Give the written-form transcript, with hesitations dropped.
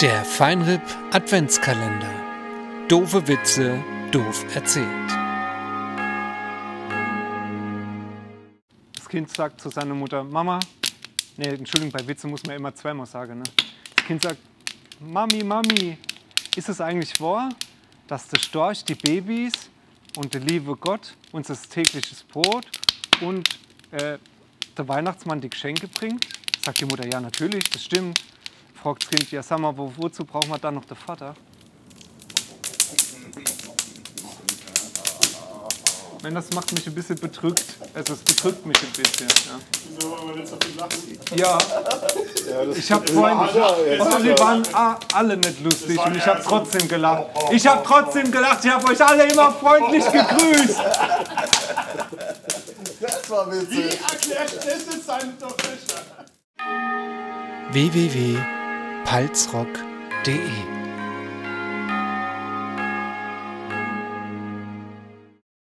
Der Feinripp Adventskalender. Doofe Witze, doof erzählt. Das Kind sagt zu seiner Mutter, Mama, Entschuldigung, bei Witze muss man immer zweimal sagen, ne? Das Kind sagt, Mami, Mami, ist es eigentlich wahr, dass der Storch die Babys und der liebe Gott uns das tägliches Brot und der Weihnachtsmann die Geschenke bringt? Sagt die Mutter, ja natürlich, das stimmt. Fragt das Kind, ja sag mal, wozu brauchen wir dann noch den Vater? Nein, das macht mich ein bisschen bedrückt. Also es bedrückt mich ein bisschen. Ja. Wieso, weil wir jetzt so viel lachen? Ja, ich habe vorhin, wir waren alle nicht lustig und ich habe trotzdem gelacht. Ich habe trotzdem gelacht, ich habe euch alle immer freundlich gegrüßt. Das war witzig. Wie erklärt das jetzt seine Tochter? www.palzrock.de